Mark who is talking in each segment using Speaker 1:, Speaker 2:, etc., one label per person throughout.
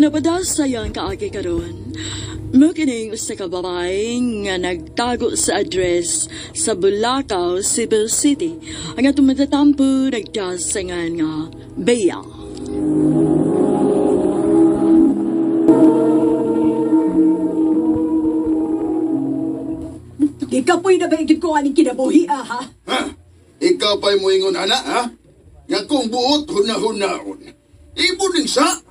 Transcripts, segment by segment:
Speaker 1: Ano pa daw sayang kaagi karon? Mo kining usa ka babae nga nagtago sa address sa Bulacau, Cebu City. Ang atong matatampo nagdasangan nga Bea.
Speaker 2: Gikapoy na ba yung ko aning kinabuhi, ah, ha?
Speaker 3: Ha? Ikaw pa'y muingon, ana, ha? Nga kung buot, huna-hunaon. Ibo ning sa?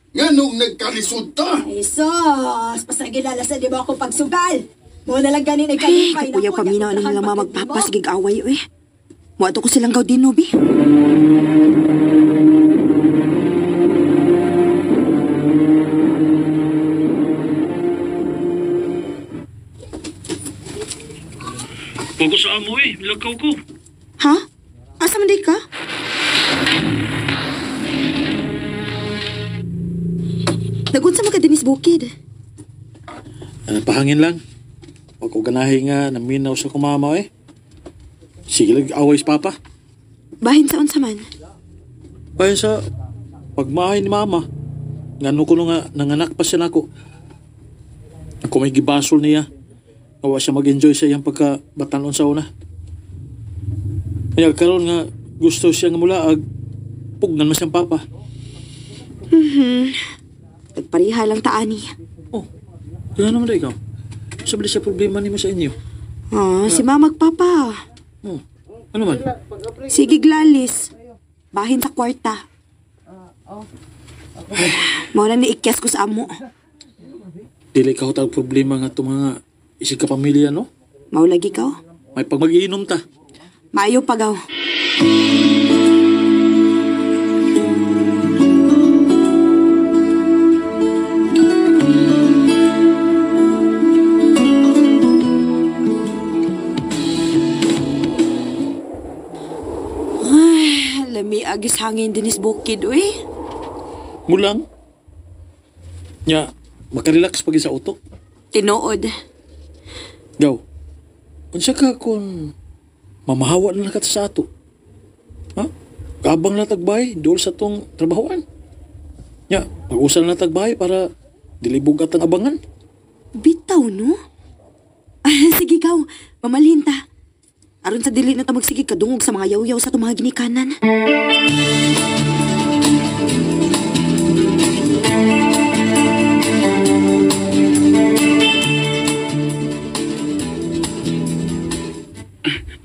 Speaker 3: Nga nung nagkalisod ta?
Speaker 2: Ay, sus! Pasagilala sa di mo ako pagsugal! Mo na lang ganin ay kalipay
Speaker 4: Ay, kapuyaw paminaw ng mga magpapasigig away, eh. Muato ko silang gaudino, bi.
Speaker 5: Huwag ko sa amo eh. Lakaw ko.
Speaker 4: Ha? Asa man di ka? Nagunsa man ka dinis bukid.
Speaker 5: Pahangin lang. Huwag ko ganahi nga naminaw sa kumama eh. Sige lang away sa papa.
Speaker 4: Bahin sa unsa man?
Speaker 5: Bahin sa pagmahay ni mama. Ngano ko nga nanganak pa siya nako. Ako may gibasol niya. Awa siya mag-enjoy sa iyang pagkabatanon sa una. Kaya karon nga gusto siya nga mula pugnan man siyang papa.
Speaker 4: Nagpareha lang taani.
Speaker 5: Oh, kaya naman daw ikaw. Sabi siya problema nimo sa inyo.
Speaker 4: Ah, si mama magpapa.
Speaker 5: Oh, ano man?
Speaker 4: Sige Glalis. Bahin sa kwarta. Mao na niikyas ko sa amo.
Speaker 5: Dili ka hutag problema nga itong mga isig ka pamilya, no?
Speaker 4: Mao lagi ka.
Speaker 5: May pag mag-iinom ta.
Speaker 4: Maayo pagaw. Ay, lami agis hangin dinis bukid, uy.
Speaker 5: Mulang. Nya, makarelax pag sa utok.
Speaker 4: Tinuod.
Speaker 5: Gaw, unsa ka kung mamahawa na lang sa ato? Ha? Kabang na tagbay, dool sa tong trabahoan. Nya, mag-usal na tagbay para dilibugat ang abangan.
Speaker 4: Bitaw, no? Sige, gaw. Mamalhin ta. Aron sa dili na ta magsige kadungog sa mga yaw-yaw sa itong mga ginikanan.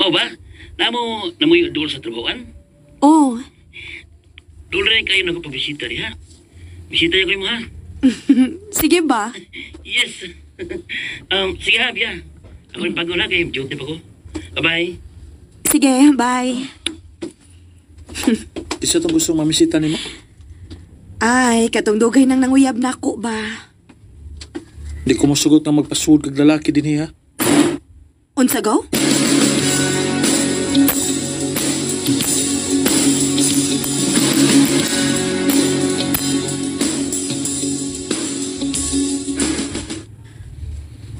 Speaker 6: Mao ba? Namo namoy dool sa trabahoan?
Speaker 4: Oh,
Speaker 6: Dool rin kayo nagpabisita diha. Bisita ko mo ha.
Speaker 4: sige ba?
Speaker 6: Yes. Sige ha, Bia. Ako rin pagod na kay duty pa ko. Bye-bye.
Speaker 4: Sige, bye.
Speaker 5: Isa itong gusto mamisita nimo?
Speaker 4: Ay, katong dugay nang nanguyab na ako ba?
Speaker 5: Di ko masugot nga magpasud kag lalaki din ha.
Speaker 4: Unsa gaw?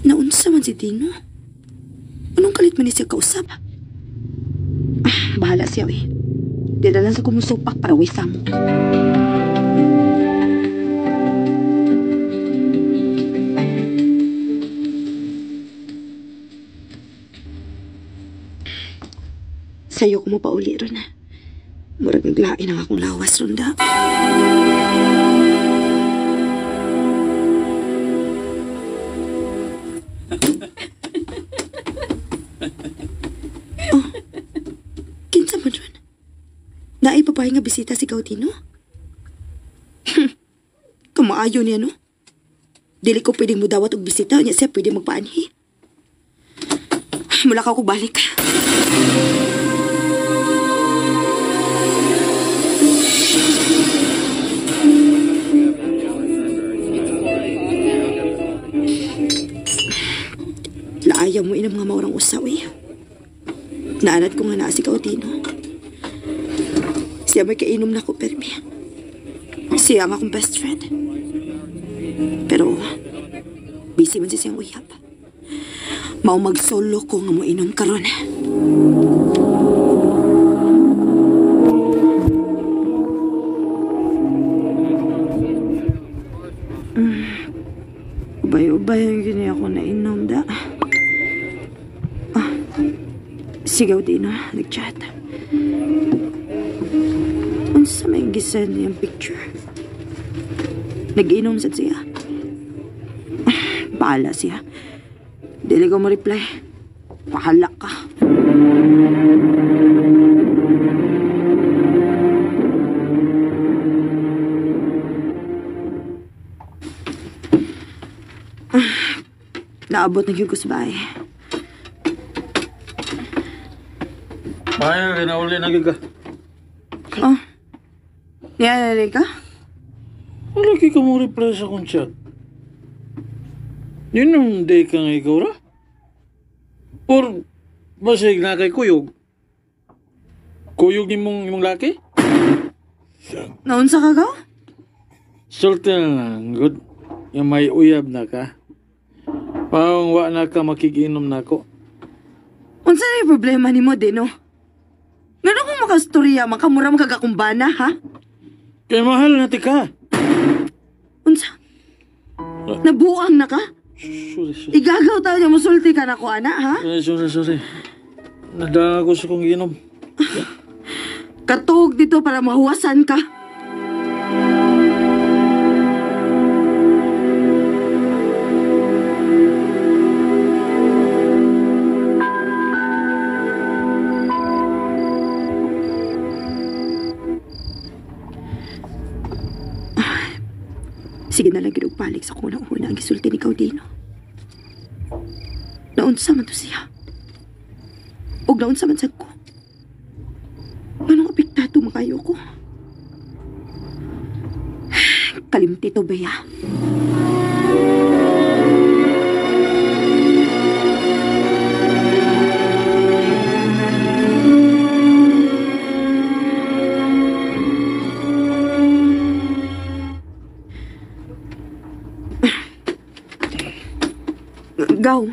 Speaker 4: Naunsa man si Dino? Anong kalit man ni siya kausap? Ah, bahala siya eh. Di na lang sa kumusupak para wisam. Sa'yo ko mo pauli ron. Murag naglain ang akong lawas ron da. Oh, kinsa man ron? Naay babae nga bisita si Gaudino? Kumaayo niya, no? Dili ko pwedeng mudawat og bisita, niya siya pwede magpaanhi. Mula ka ko balik. Laayaw mo inang mga maurang usaw eh. Naanad ko nga naa si Gaudino. Siya may kainom na ko, permi. Siya ang akong best friend. Pero, busy man siya siyang uyab. Mao mag-solo ko nga mo inom karon. Lubay gini ako na inom da. Ah, sigaw din na, nag-chat. Unsa may gisend niyang picture? Nag-inom sad siya. Bahala siya. Dili ko mo reply. Bahala ka. Naabot na gyud ko sa bahay.
Speaker 5: Ay, kinauli na gyud ka.
Speaker 4: Oh. Niya ka?
Speaker 5: Wala kay ka mo reply sa akong chat. Yun ang day ka nga ikaw ra? Or basig na kay kuyog? Kuyog ni mong imong laki?
Speaker 4: Naunsa ka gaw?
Speaker 5: Sulti na lang, good. Yung may uyab na ka. Paong wa na ka makikinom na ako.
Speaker 4: Unsa na yung problema nimo, Dino? Ngano kung makastorya, makamura makagakumbana, ha?
Speaker 5: Kay mahal na ti ka.
Speaker 4: Unsa? Nabuang na ka?
Speaker 5: Sorry, sorry.
Speaker 4: Igagaw tao niya, musulti ka na ko, ana, ha?
Speaker 5: Sorry, sorry. Nadala ko sa kong ginom.
Speaker 4: Katuog dito para mahuwasan ka. Sige na lang ginugpalik sa kung una ang gisulti ni Gaudino. Naunsa man to siya. Og naunsa man sad ko. Manong apektado makayo ko. Kalimti to, Bea. Gaw.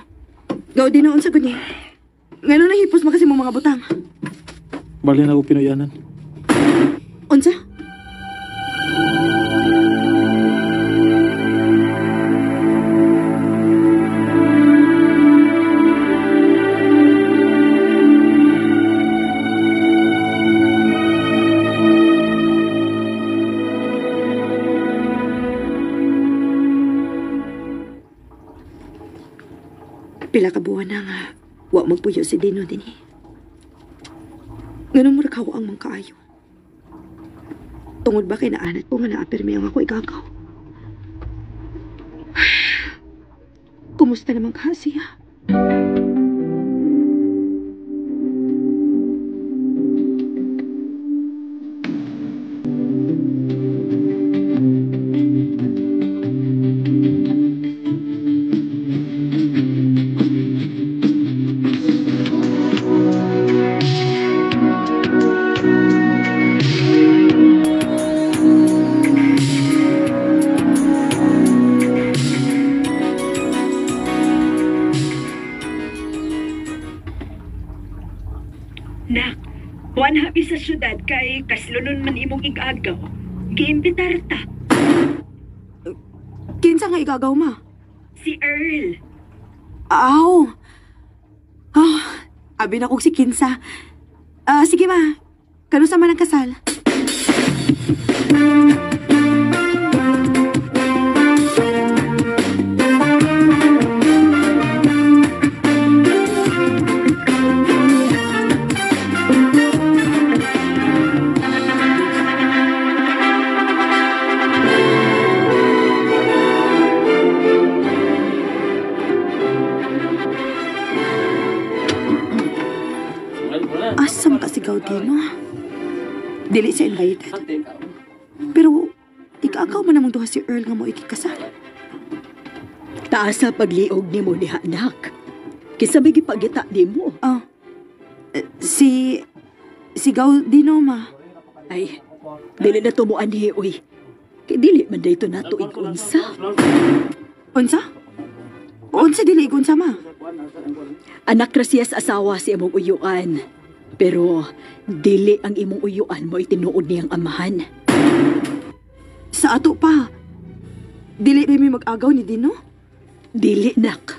Speaker 4: Gaw, di na unsa gud ni. Ngano nahipos man kasi mo mga butang?
Speaker 5: Bali na ko Pinoyanan.
Speaker 4: Unsa? Pila ka buwan na nga, wa magpuyo si Dino din eh. Ganun mo rakaw ang mangkaayo. Tungod ba kay naanat ko nga naapirmi ang ako igagaw? Kumusta naman ka siya?
Speaker 2: Nak, buwan habi sa syudad kay kaslunon man imong igagaw. Giimbitar ta.
Speaker 4: Kinsa nga igagaw, ma?
Speaker 2: Si Earl.
Speaker 4: Aw. Ah, abi na kog si Kinsa. Sige ma. Kanusa man ang kasal? Asa man kasi Gaudino? Dili siya invited. Pero ikaagaw man namang duha si Earl nga mo ikikasal.
Speaker 2: Taas sa pagliog nimo ni anak. Kinsa may gipagita nimo?
Speaker 4: Ah, si Gaudino ma.
Speaker 2: Ay, dili na tumuan ni uy. Kay dili man dayto nato igunsa.
Speaker 4: Unsa? Unsa dili igunsa ma?
Speaker 2: Anak ra siya sa asawa si imong uyuan. Pero dili ang imong uyuan mo itinuod niyang amahan.
Speaker 4: Sa ato pa. Dili rin mi mag-agaw ni Dino?
Speaker 2: Dili, nak.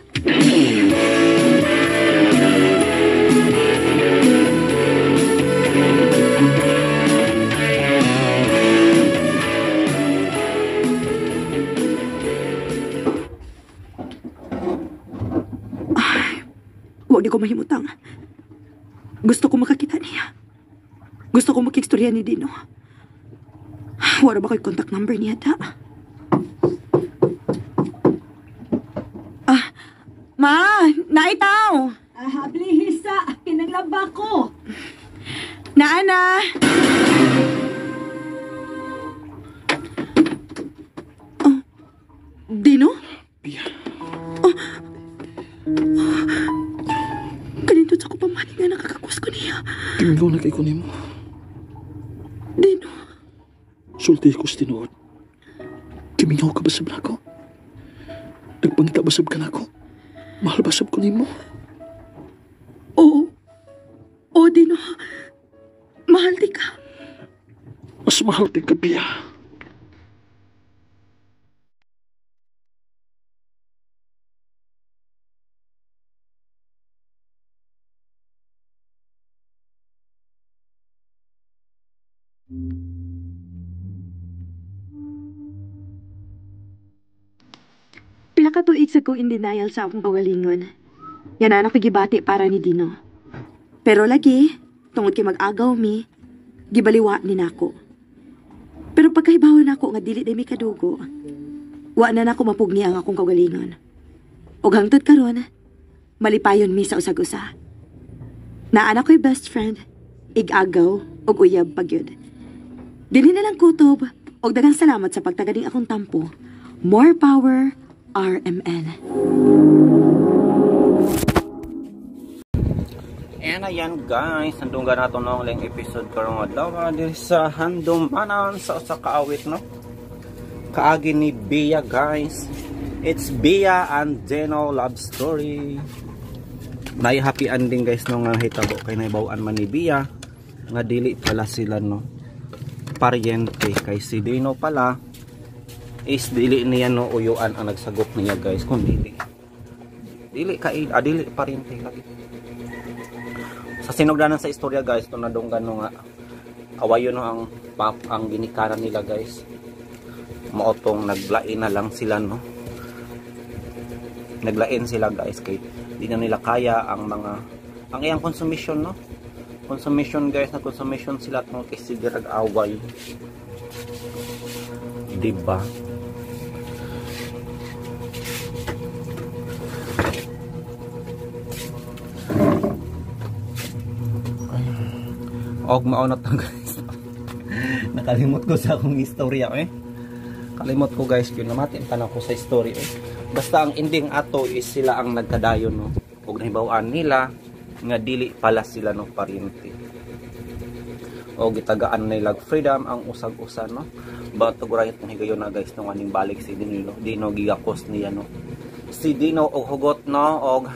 Speaker 2: Ay, huwag di ko mahimutang. Gusto ko makakita niya. Gusto ko makikstorya ni Dino. Wala ba ko'y contact number niya, ta? Ah, ma! Naitaw!
Speaker 7: Ah, blihisa! Kinanglaba ko!
Speaker 4: Naana! Oh, Dino?
Speaker 5: Bia.
Speaker 4: Oh. Kanindot sa ko pamani nga nakakakus ko niya.
Speaker 5: Tinggaw na kay ko nimo.
Speaker 4: Dino.
Speaker 5: Sulti ko sa tinuod. Kimingaw ka ba sa nako? Nagpangita ba sab ka nako? Mahal ba sab ko nimo?
Speaker 4: Oo. Oo, Dino. Mahal di ka.
Speaker 5: Mas mahal di ka, Bia.
Speaker 4: Pila ka tuig sa kong in denial sa akong kagalingon. Yan na gibati para ni Dino. Pero lagi, tungod kay mag-agaw mi, gibaliwa ni nako. Pero pagkahibaw nako nga dili day mi kadugo, wa na nako mapugni ang akong kagalingon. Ug hangtod karon, malipayon mi sa usag-usa. Naa na ko'y best friend, ig-agaw ug uyab pagyud. Dili na lang kutob, ug daghang salamat sa pagtagaling akong tampo. More power, RMN.
Speaker 8: And ayan guys, nandunggan nato no ang lang episode karong adlaw diri sa handumanan sa usa ka awit no. Kaagi ni Bea guys. It's Bea and Dino love story. May happy ending guys no nga hitabo kay nahibaw-an man ni Bea nga dili pala sila no paryente kay si Dino pala is dili niya no uyuan ang nagsagop niya guys kung dili. Dili kay dili paryente lagi. Sa sinugdanan sa istorya guys, ito nadunggan no nga awayo no ang pap ang ginikanan nila guys. Maotong naglain na lang sila no. Naglain sila guys kay di na nila kaya ang mga ang iyang consumption no. Consumption guys, na consumption sila tungod kay sige rag away. Diba? Og mao na to guys. Nakalimot ko sa akong istorya eh. Kalimot ko guys, yun namatin pa na ako sa story eh. Basta ang ending ato is sila ang nagkadayon no. Og nahibaw-an nila nga dili pala sila no paryente. Og gitagaan nila freedom ang usag-usa no. Batog ra itong higayon na guys no aning balik si Dino, Dino gigakos niya no. Si Dino og hugot no og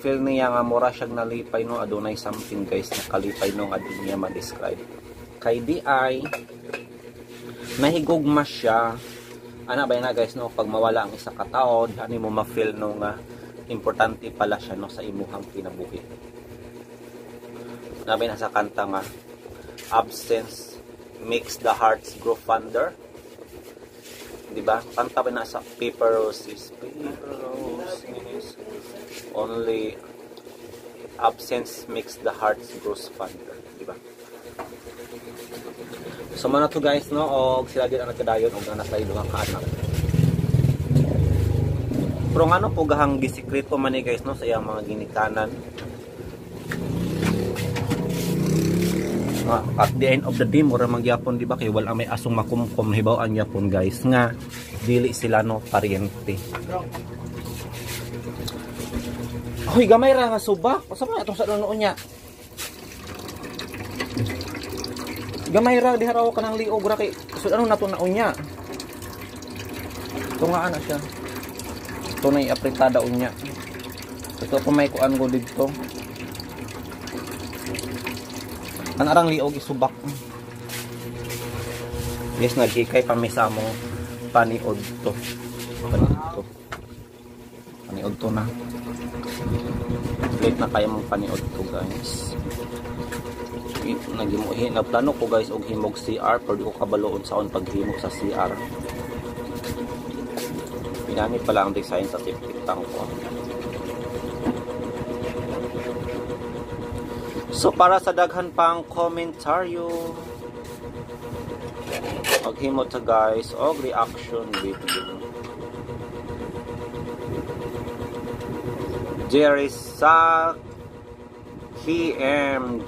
Speaker 8: feel niya nga mura siyang nalipay no, adunay something guys na kalipay no nga di niya ma-describe. Kay di ay nahigugma siya. Ana ba na guys no, pag mawala ang isa ka tawo, ani mo ma-feel no nga importante pala siya no sa imuhang kinabuhi. Nabi na sa kanta nga absence makes the hearts grow fonder. Di ba? Kanta ba na sa Paper Roses? Paper Roses. Only absence makes the hearts grow fonder. Di ba? So man to guys no, og sila din ang nagkadayon og nasa duha ka anak. Pero ngano po gahang gisikreto man ni guys no sa iyang mga ginikanan. At the end of the day mura magyapon di ba kay wala may asong makumkum hibaw-an yapon guys nga dili sila no paryente. Hoy gamay ra nga suba. Usa man atong sa nuon niya. Gamay ra diha raw kanang liog ra kay sud ano nato naon niya. Tungaan na siya. Tunay apretada unya. Ito ko may kuan go didto. Ang arang liog isubak. Yes, naghikay pa mi sa among paniod to. Paniod to. Paniod to na. Late na kayo mong paniod to guys. Nagimuhi nagplano ko guys og himog CR pero di ko kabaloon sa on paghimog sa CR. Pinami pala ang design sa septic tank ko. So para sa daghan pang komentaryo, maghimo ta guys og reaction video. Jerry sa KMGS.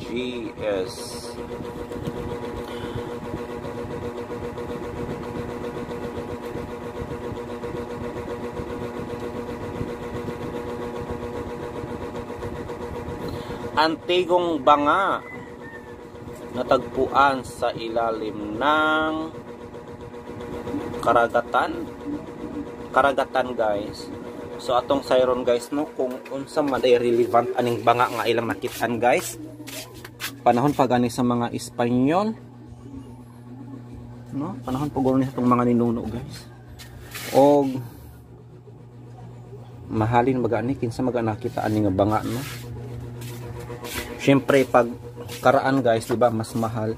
Speaker 8: Antigong banga natagpuan sa ilalim ng karagatan. Karagatan guys. So atong sayron guys no, kung unsa man ay relevant aning banga nga ilang nakitaan guys. Panahon pa gani sa mga Espanyol. No, panahon pa gani sa atong mga ninuno guys. Og mahalin ba gani kinsa man nakita ani nga banga no. Syempre pag karaan guys, di ba mas mahal.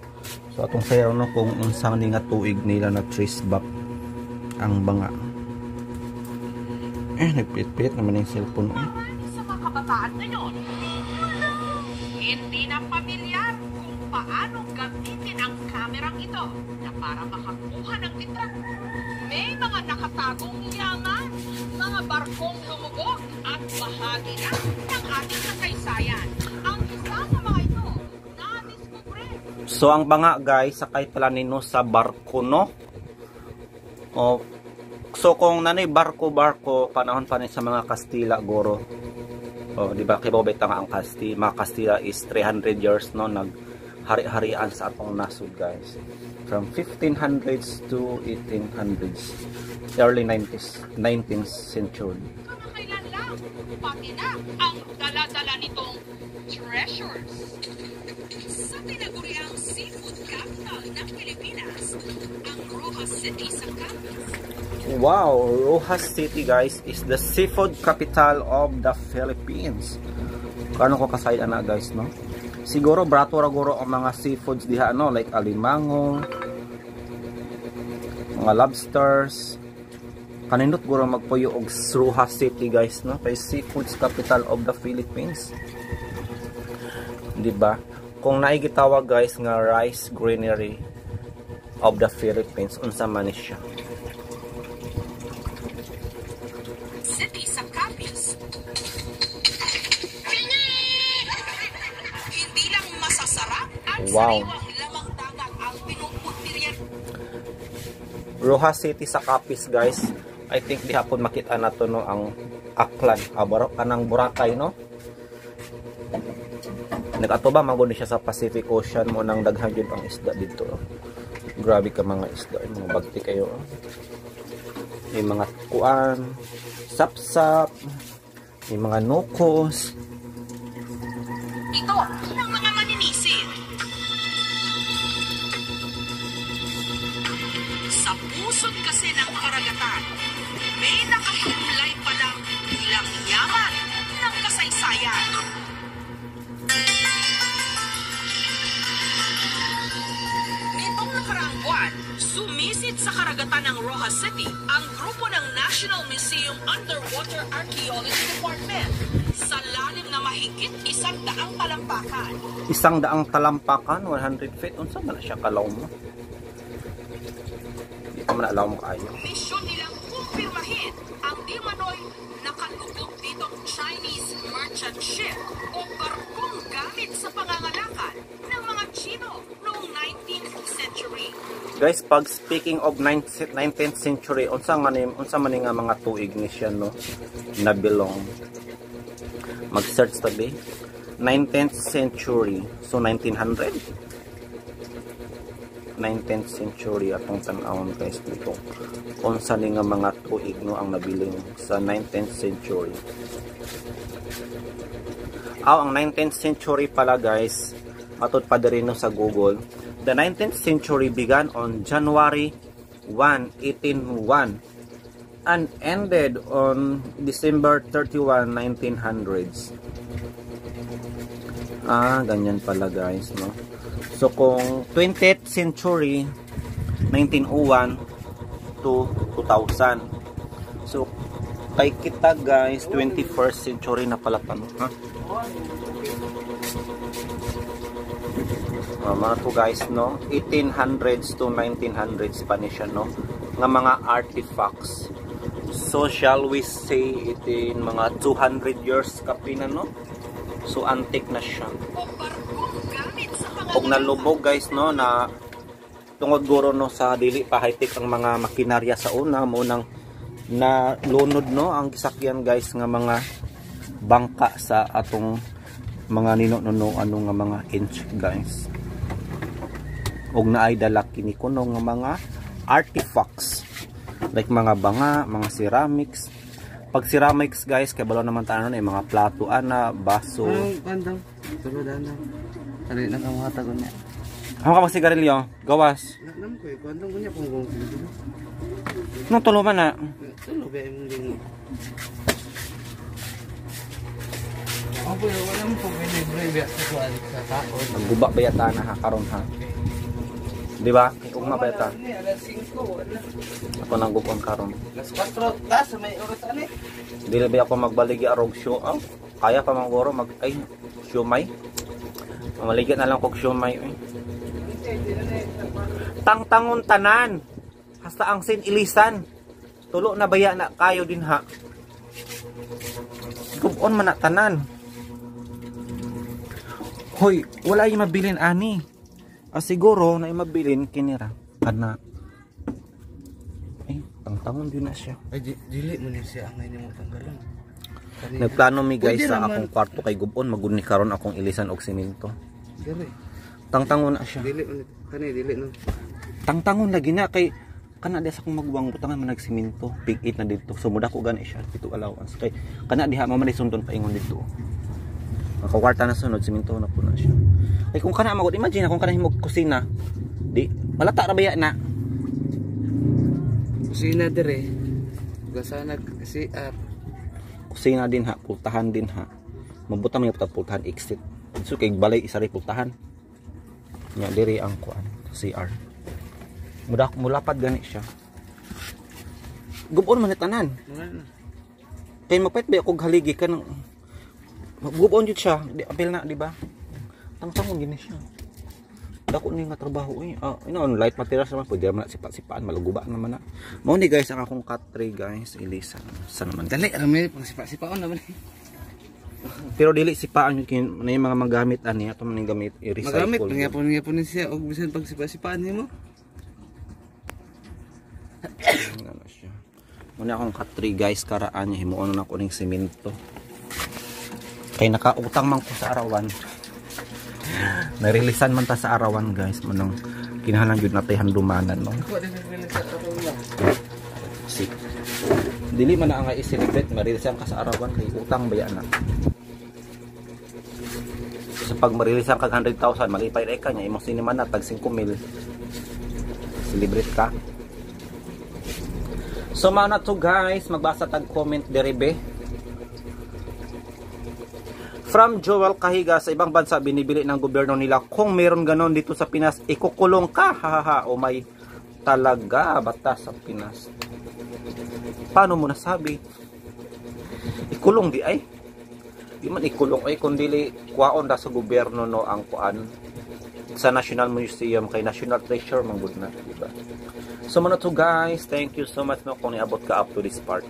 Speaker 8: So atong sayron no kung unsa ni nga tuig nila na trace back ang banga. Eh, nagpilit-pilit naman yung cellphone eh.
Speaker 9: Sa mga kabataan ngayon, hindi na pamilyar kung paano gamitin ang kamerang ito na para makakuha ng litrato. May mga nakatagong yaman, mga barkong lumubog at bahagi na ng ating kasaysayan. Ang isa sa mga ito, na-discover.
Speaker 8: So ang banga guys, sakay pala nino sa barko no? O, so kung nanoy barko-barko panahon pa ni sa mga Kastila goro. Oh, di ba kibaw beta nga ang Kastila, mga Kastila is 300 years no naghari-harian sa atong nasod guys. From 1500s to 1800s, early 19th century.
Speaker 9: Kamakailan lang, pati na ang dala-dala nitong treasures. Sa tinaguriang seafood capital ng Pilipinas, ang Roxas City sa Capiz.
Speaker 8: Wow, Roxas City guys is the seafood capital of the Philippines. Kano ko kasayad ana guys no? Siguro brato ra guro ang mga seafoods diha no, like alimango, mga lobsters. Kanindot guro magpuyo og Roxas City guys no, kay seafoods capital of the Philippines. Di ba? Kung naay gitawag guys nga rice granary of the Philippines, unsa man ni siya?
Speaker 9: City sa Capiz. Hindi lang masasarap at
Speaker 8: Wow.
Speaker 9: sariwang lamang dagat ang pinupuntirya.
Speaker 8: Roxas City sa Capiz guys. I think diha pod makita nato no ang Aklan, kanang Boracay no. Nag-ato ba magud siya sa Pacific Ocean mo nang daghan jud ang isda dito. Oh. Grabe ka mga isda, ay, mga bagti kayo. Oh. May mga kuan, sapsap, may mga nukos.
Speaker 9: Ito ng mga maninisid. Sa pusod kasi ng karagatan, may nakahimlay palang ilang yaman ng kasaysayan. Nitong nakaraang buwan, sumisid sa karagatan ng Roxas City ang grupo ng National Museum Underwater Archaeology Department sa lalim na mahigit 100 talampakan.
Speaker 8: 100 talampakan, 100 feet. Unsa man na siya kalaw mo? Di pa man alaw mo kaayo.
Speaker 9: Misyon nilang kumpirmahin ang di manoy nakalubog ditong Chinese merchant ship o barkong gamit sa pangangalakal ng mga Chino noong 19th century.
Speaker 8: Guys, pag speaking of 19th century, unsa man ni nga mga tuig ni siya no na belong. Mag-search tabi. 19th century. So 1900. 19th century atong tan-awon guys dito. Unsa ni nga mga tuig no ang nabiling sa 19th century. Aw, ang 19th century pala guys, matud pa diri no sa Google. The 19th century began on January 1, 1801 And ended on December 31, 1900s. Ah, ganyan pala, guys, no? So kung 20th century, 1901 to 2000. So kay kita, guys, 21st century na pala pa, no? Ha? Mga to, guys, no? 1800s to 1900s pa ni siya, no? Nga mga artifacts. So shall we say it in mga 200 years kapina, no? So antique na siya. Og nalubog, guys, no, na tungod guro, no, sa dili pa high-tech ang mga makinarya sa una mo nang na lunod, no, ang gisakyan, guys, nga mga bangka sa atong mga nino-nuno ano nga mga inch, guys. Og naay dala kini kuno nga mga artifacts like mga banga, mga ceramics. Pag ceramics, guys, kay balo naman tayo na mga plato ana, baso.
Speaker 10: Bandang, sulod ana. Dali na ka mga niya.
Speaker 8: Ako ka magsigarilyo, gawas.
Speaker 10: Nam ko eh, bandang ko niya kung kung
Speaker 8: Nung tulo man na.
Speaker 10: Tulo ba imong lingo. Ako wala mo po libre biya sa kuan sa kaon.
Speaker 8: Nagguba ba yata na ha karon ha? Di ba? Ugma ba yata?
Speaker 10: Alas 5 wala.
Speaker 8: Ako nang gupon karon.
Speaker 10: Alas 4 ta sa may oras ani.
Speaker 8: Dili ba ako magbaligi arog show? Oh, kaya pa man guro mag ay siomay. Mamaligya na lang kog siomay eh. Tangtangon tanan. Hasta ang sin ilisan. Tulo na baya na kayo din ha. Gubon man na tanan. Hoy, wala yung mabilin ani. Ah, siguro na yung mabilin kinira. Kana. Ay, tangtangon din na siya.
Speaker 10: Ay dili mo ni siya ang ini mo tanggalan.
Speaker 8: Nagplano mi, guys, sa akong kwarto kay gubon magud ni karon akong ilisan og simento.
Speaker 10: Dili.
Speaker 8: Tangtangon na siya.
Speaker 10: Dili kani dili no.
Speaker 8: Tangtangon lagi na kay kana diha sa akong magwang butangan man nagsimento. Big 8 na didto. So muda ko gani siya dito allowance kay kana diha mao man sundon paingon didto. Makawarta na sunod simento na po na siya. Kay kung kana magud imagine kung kana himog kusina. Di malata ra baya na.
Speaker 10: Kusina dire. Gasa nag CR.
Speaker 8: Kusina din ha, pultahan din ha. Mabuta may pultahan exit. So kay balay isa ri pultahan. Nya diri ang kuan CR. Muda mulapad gani siya. Gubon man ni tanan. Kay mapait ba akong haligi kanang gubon jud siya, di apil na, di ba? Tangtangon gini siya. Dako ni nga trabaho eh. Ah, ino light materials naman pwede naman na sipa-sipaan, maluguba naman na. Mao ni, guys, ang akong cut tray, guys, ilisan. Sa naman.
Speaker 10: Dali rami pang sipa-sipaon naman eh.
Speaker 8: Pero dili sipaan yun kin na yung mga magamit ani ato man gamit i-recycle.
Speaker 10: Magamit mangyapon ni siya og bisan pag sipa-sipaan nimo.
Speaker 8: Ano siya. Muna akong cut tray, guys, karaan niya himuon na ako ning simento. Kay nakautang man ko sa arawan. Narilisan man ta sa arawan, guys, manong kinahanglan jud natay handumanan, no. Si dili man na ang i-celebrate marilisan ka sa arawan kay utang baya na. So pag marilisan kag 100,000 malipay ra ka niya imong sinima na tag 5,000. Celebrate ka. So mao na to, guys, magbasa tag comment diri be. From Joel Kahiga, sa ibang bansa binibili ng gobyerno nila. Kung meron ganon dito sa Pinas, ikukulong ka. Hahaha. O may talaga batas sa Pinas. Paano mo nasabi? Ikulong di ay? Di man ikulong ay kundi kuwaon ra sa gobyerno, no, ang kuan sa National Museum kay National Treasure man gud na, di ba? So mao na to, guys. Thank you so much, no, kung niabot ka up to this part.